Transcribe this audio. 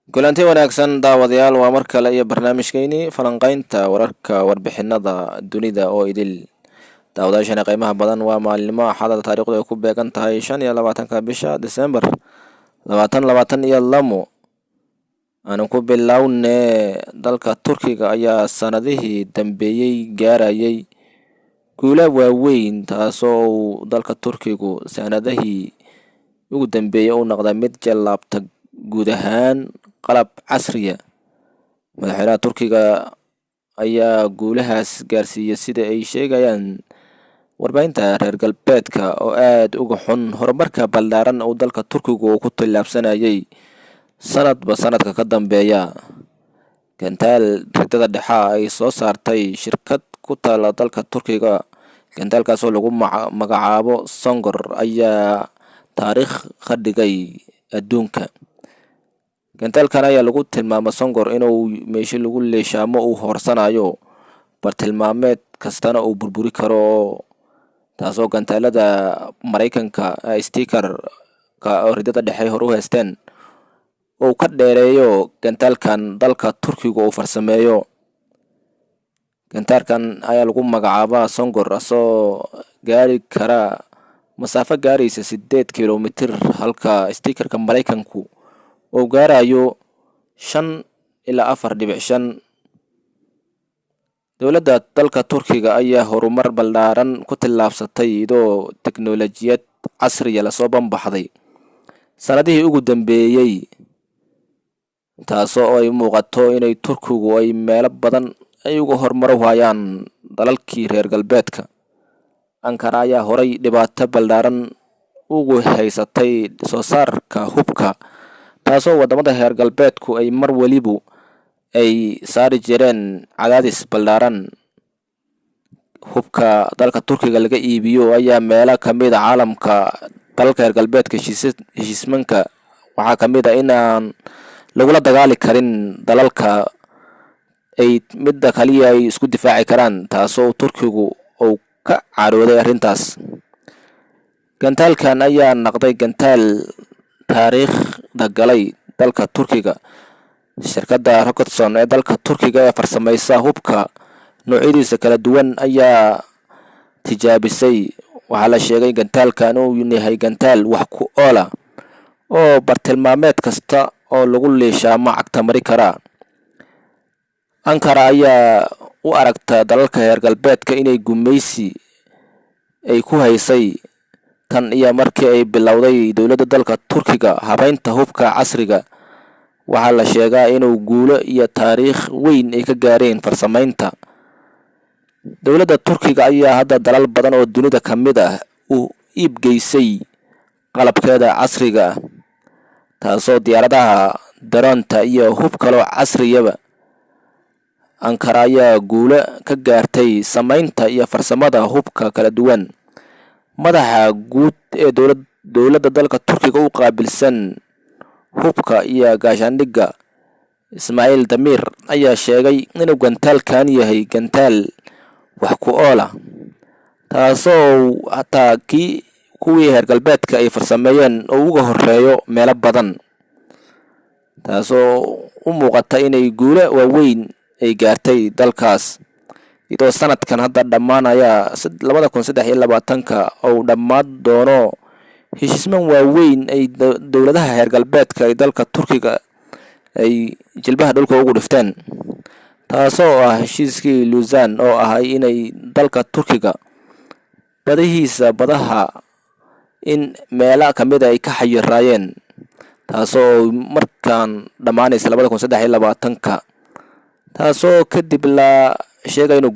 Kulanti wanaagsan, daawadayaal. Waa mar kale iyo barnaamijkeynii falanqeynta wararka, warbixinada dunida oo idil. Daawadayaashana qiimaha badan, waa maalinimo Axada, taariikhdu ay ku beegan tahay 25-ka bisha December 2022. Aanu ku bilowne, dalka Turkiga ayaa sanadihii dambeeyey gaarayay guula waaweyn, taasoo uu dalka Turkigu sanadihii ugu dambeeyey uu noqday mid jallaabta guud ahaan qalab casriya. Madaxweynaha Turkiga ayaa guulahaas gaarsiiyey, sida ay sheegayaan warbaahinta reer galbeedka oo aada uga xun horumarka ballaaran uu dalka Turkigu uu ku tillaabsanayay sanadba sanadka ka dambeeya. Gantaal ridada dhexa ay soo saartay shirkad ku taala dalka Turkiga, gantaalkaasoo lagu magacaabo Songor, ayaa taariikh ka dhigay adduunka. Gantaalkan ayaa lagu tilmaama Songor inuu meesho lagu leeshaamo uu hoorsanayo, bartilmaameed kastana uu burburi karo, taasoo gantaalada Maraykanka Sticker-ka oo ridada dhexe hor u haysteen uu ka dheereeyo gantaalkan dalka Turkiga uu farsameeyo. Gantaalkan ayaa lagu magacaabaa Songor, asoo gaari kara masaafo gaaraysa 8 kilomitir, halka Sticker-ka Maraykanku uu gaarayo 5 ilaa 4.5. Dowladda dalka Turkiga ayaa horumar ballaaran ku tillaabsatay, iyadoo teknolojiyad casriya lasoo banbaxday sanadihii ugu dambeeyey, taasoo ay muuqato inay Turkigu ay meelo badan ay uga horumaro waayaan dalalkii reer galbeedka. Ankara ayaa horay dhibaato ballaaran ugu haysatay soo saarka hubka, taasoo wadamada reer galbeedku ay mar weliba ay saari jireen cadaadis ballaaran. Hubka dalka Turkiga laga iibiyo ayaa meelo kamid a caalamka dalalka reer galbeedka heshiismanka waxaa kamid a inaan lagula dagaali karin dalalka ay midda kaliya ay isku difaaci karaan, taasoo Turkigu uu ka carooday arrintaas. Gantaalkan ayaa naqday gantaal taariikhda galay dalka Turkiga. Shirkadda Roketsan ee dalka Turkiga ee farsameysa hubka noocyadiisa kala duwan ayaa tijaabisay. Waxaa la sheegay gantaalkan uu yahay gantaal wax ku oola oo bartilmaameed kasta oo lagu liishaamo cagta mari karaa. Ankara ayaa u aragta dalalka reer galbeedka inay gumaysi ay ku haysay tan iyo markii ay bilowday dowladda dalka Turkiga habeynta hubka casriga. Waxaa la sheegaa inuu guulo iyo taariikh weyn ay ka gaareen farsameynta. Dowladda Turkiga ayaa hadda dalal badan oo dunida ka mid ah u iibgeysay qalabkeeda casriga ah, taasoo diyaaradaha daroonta iyo hub kaloo casriyaba. Ankara ayaa guulo ka gaartay sameynta iyo farsamada hubka kala duwan. Madaxa guud ee dowladda dalka Turkiga u qaabilsan hubka iyo gaashaandhigga, Ismaaciil Damiir, ayaa sheegay inuu gantaalkan yahay gantaal wax ku oola, taasoo hataa kii kuwii reer galbeedka ay farsameeyeen oo uga horeeyo meelo badan, taasoo u muuqata inay guulo waaweyn ay gaartay dalkaas, iyadoo sanadkan hadda dhammaanaya 2023-ka uu dhammaan doono heshiisman waaweyn ay dowladaha reer galbeedka ay dalka Turkiga ay jilbaha dhulka ugu dhifteen, taasoo ah heshiiskii Lausanne oo ahay inay dalka Turkiga badihiisa badaha in meelo kamida ay ka xayiraayeen, taasoo markaan dhammaanaysa 2023-ka, taasoo kadib la sheegay inuu